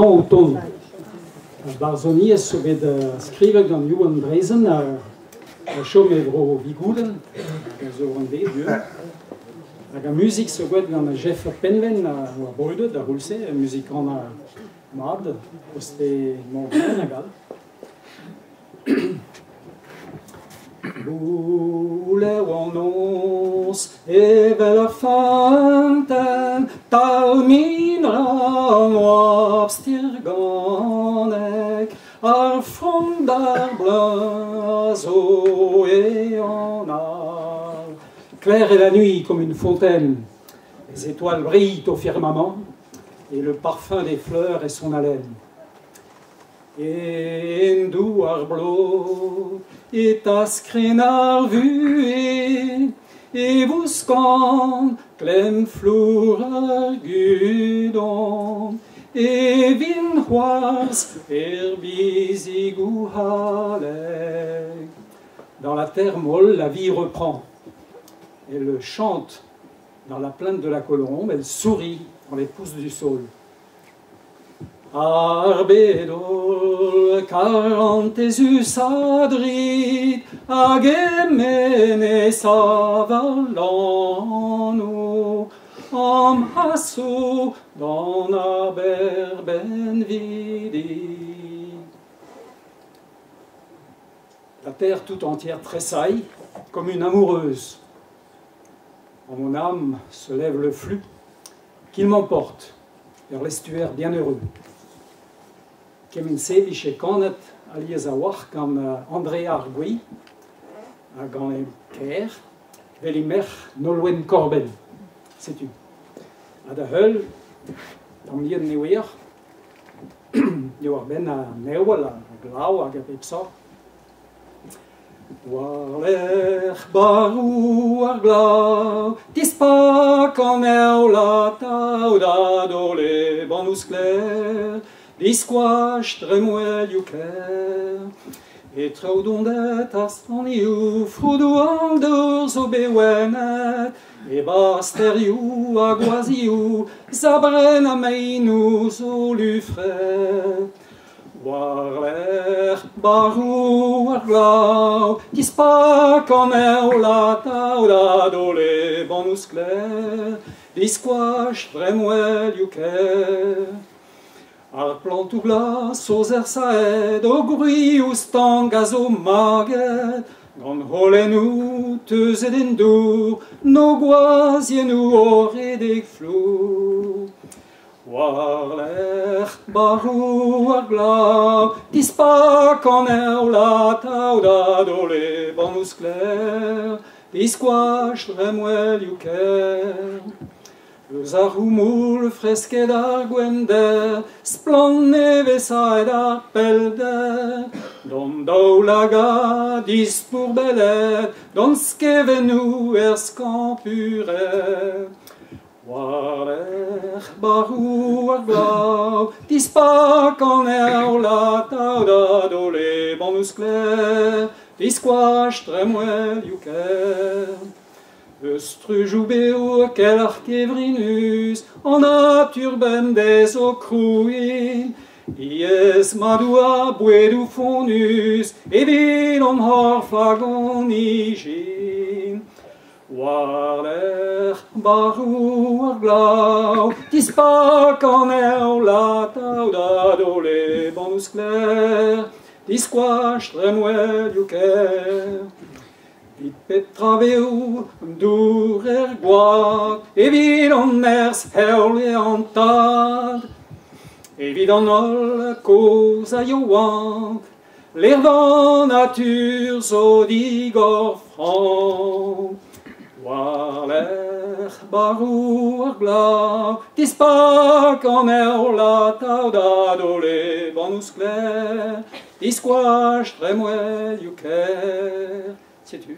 O tont. Ar barzhoniezh zo bet skrivet gant Youenn Drezen a chom e bro Vigoudenn, hag a zo anvet du-hont. Hag ar muzik zo graet gant Jeff Penven a oa brudet d'ar c'houlz-se, muzikaner mat, koste Morbihan hag all. Goulev an noz evel ur feunteun, talmin an oabl stirganek, ar frond d'ar bleuñv a zo e anal. Claire est la nuit comme une fontaine, les étoiles brillent au firmament, et le parfum des fleurs est son haleine. En douar blot e taskren ar vuhez, e vouskan klemm flour ar gudon, e vin c'hoarzh er bizigoù haleg. Dans la terre molle, la vie reprend. Elle chante dans la plainte de la colombe, elle sourit dans les pousses du saule. Ar bed-holl karantezus a drid a gement e sav al lanv am c'haso d'an aber benvidik. La terre tout entière tressaille comme une amoureuse. En mon âme se lève le flux qu'il m'emporte vers l'estuaire bienheureux. Kement-se 'vije kanet alies a-walc'h gant Andrea ar Gouilh ha gant e kêr, 'vel he merc'h Nolwenn Korbell. Setu. Ha da heul, tamm lien ne ouioc'h, diwar-benn an heol, ar glav hag a bep sort. War-lerc'h barroù ar glav, dispak an heol atav da daol e bannoù sklaer, diskoach dremmwelioù kaer. E traoù donded ar stanioù, froudoù an dour zo bet wennet, e-barzh stêrioù ha gwazhioù, sabrenn ha meinoù zo lufret. War-lerc'h barroù ar glav, dispak an heol atav da daol e bannoù sklaer, diskoach dremmwelioù kaer. Ar plantoù glas zo zersaet, o gwrioù stank a zo maget, gant holennoù teuzet en dour, 'n o gwazhiennoù o redek flour. War-lerc'h barroù ar glav, dispak an heol atav da daol e bannoù sklaer, diskoach dremmwelioù kaer. Eus ar c'houmoul fresket ar gwennder, splann nevesaet ar pellder, d'an daoulagad dispourbellet, gant skevennoù er skañv-puret. War-lerc'h barroù ar glav, dispak an heol atav da daol e bannoù sklaer, diskoach dremmwelioù kaer. Eus strujoù bev kelc'h kevrinus, an natur bemdez o krouiñ, Ivez madoù ha bouedoù fonnus evit hon c'horf hag hon ijin. War-lerc'h barroù ar glav, dispak an heol atav da daol e bannoù sklaer, diskoach dremmwelioù kaer. Evit pep tra vev an dour er gwad, evit an nerzh heol eo an tad. Evit an holl kozh ha yaouank, Lec'h d'an natur zo digor frank. War-lerc'h barroù ar glav, dispak an heol atav da daol e bannoù sklaer, diskoach dremmwelioù kaer. Setu.